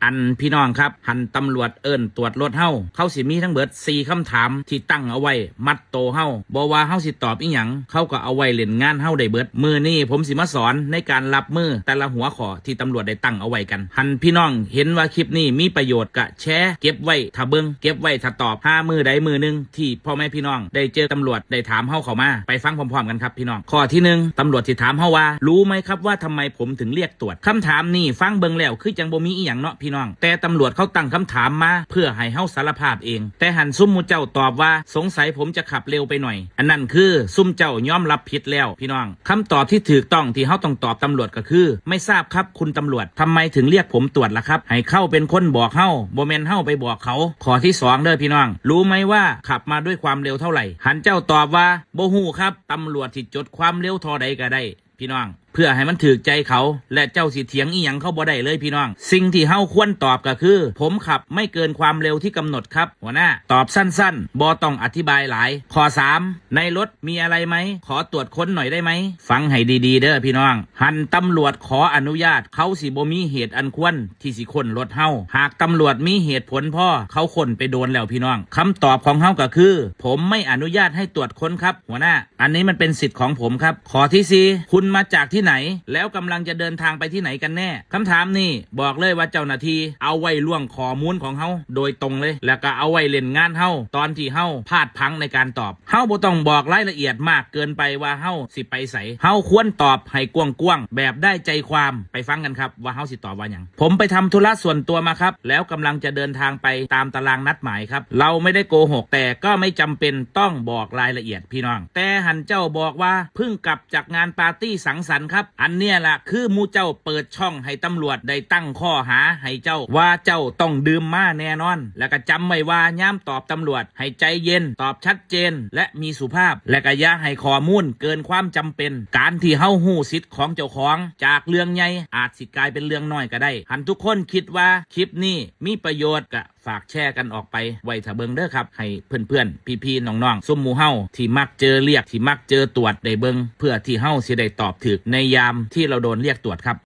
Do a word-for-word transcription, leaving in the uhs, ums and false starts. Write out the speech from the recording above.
อันพี่น้องครับ หั้นตำรวจเอิ้นตรวจรถเฮา เขาสิมีทั้งเบิดสี่คำถามที่ตั้งเอาไว้มัดโตเฮา บ่ว่าเฮาสิตอบอิหยัง เขาก็เอาไว้เล่นงานเฮาได้เบิด มื้อนี้ผมสิมาสอนในการรับมือแต่ละหัวข้อที่ตำรวจได้ตั้งเอาไว้กัน หั้นพี่น้องเห็นว่าคลิปนี้มีประโยชน์ก็แชร์เก็บไว้ถ้าเบิ่ง เก็บไว้ถ้าตอบ หามื้อใดมื้อหนึ่งที่พ่อแม่พี่น้องได้เจอตำรวจได้ถามเฮาเข้ามา ไปฟังพร้อมๆกันครับพี่น้อง ข้อที่หนึ่ง ตำรวจสิถามเฮาว่า รู้ไหมครับว่าทำไมผมถึงเรียกตรวจ คำถามนี้ฟังเบิ่งแล้วคือจังบ่มีอีหยังเนาะพี่น้อง แต่ตำรวจเขาตั้งคำถามมาเพื่อให้เฮาสารภาพเอง แต่หั้นซุมหมู่เจ้าตอบว่า สงสัยผมจะขับเร็วไปหน่อย อันนั้นคือซุมเจ้ายอมรับผิดแล้วพี่น้อง คำตอบที่ถูกต้องที่เฮาต้องตอบตำรวจก็คือ ไม่ทราบครับคุณตำรวจ ทำไมถึงเรียกผมตรวจล่ะครับ ให้เขาเป็นคนบอกเฮา บ่แม่นเฮาไปบอกเขา ข้อที่สองเด้อพี่น้อง รู้ไหมว่าขับมาด้วยความเร็วเท่าไหร่ หั้นเจ้าตอบว่า บ่ฮู้ครับ ตำรวจสิจดความเร็วเท่าใดก็ได้ พี่น้อง เพื่อให้มันถูกใจเขา และเจ้าสิเถียงอีหยังเขาบ่ได้เลยพี่น้อง สิ่งที่เฮาควรตอบก็คือ ผมขับไม่เกินความเร็วที่กำหนดครับ หัวหน้า ตอบสั้นๆ บ่ต้องอธิบายหลาย ข้อสาม ในรถมีอะไรไหม ขอตรวจค้นหน่อยได้ไหม ฟังให้ดีๆ เด้อพี่น้อง หั้นตำรวจขออนุญาต เขาสิบ่มีเหตุอันควรที่สิค้นรถเฮา หากตำรวจมีเหตุผลพอ เขาค้นไปโดนแล้วพี่น้อง คำตอบของเฮาก็คือ ผมไม่อนุญาตให้ตรวจค้นครับ หัวหน้า อันนี้มันเป็นสิทธิ์ของผมครับ ข้อที่สี่ คุณมาจากที่ไหน แล้วกำลังจะเดินทางไปที่ไหนกันแน่ คำถามนี้บอกเลยว่าเจ้าหน้าที่เอาไว้ล่วงข้อมูลของเฮาโดยตรงเลย แล้วก็เอาไว้เล่นงานเฮาตอนที่เฮาพลาดพลั้งในการตอบ เฮาบ่ต้องบอกรายละเอียดมากเกินไปว่าเฮาสิไปไส เฮาควรตอบให้กว้างๆ แบบได้ใจความ ไปฟังกันครับว่าเฮาสิตอบว่าหยัง ผมไปทำธุระส่วนตัวมาครับ แล้วกำลังจะเดินทางไปตามตารางนัดหมายครับ เราไม่ได้โกหก แต่ก็ไม่จำเป็นต้องบอกรายละเอียดพี่น้อง แต่หั้นเจ้าบอกว่าเพิ่งกลับจากงานปาร์ตี้สังสรรค์ครับ อันเนี้ยล่ะคือหมู่เจ้าเปิดช่องให้ตำรวจได้ตั้งข้อหาให้เจ้า ว่าเจ้าต้องดื่มมาแน่นอน แล้วก็จำไว้ว่ายามตอบตำรวจให้ใจเย็น ตอบชัดเจน และมีสุภาพ และก็อย่าให้ข้อมูลเกินความจำเป็น การที่เฮาฮู้สิทธิ์ของเจ้าของจากเรื่องใหญ่อาจสิกลายเป็นเรื่องน้อยก็ได้ หั้นทุกคนคิดว่าคลิปนี้มีประโยชน์ก็ฝากแชร์กันออกไปไว้ถ้าเบิ่งเด้อครับ ให้เพื่อนๆ พี่ๆ น้องๆ ซุมหมู่เฮาที่มักเจอเรียก ที่มักเจอตรวจได้เบิ่ง เพื่อที่เฮาสิได้ตอบถูกในยามที่เราโดนเรียกตรวจครับ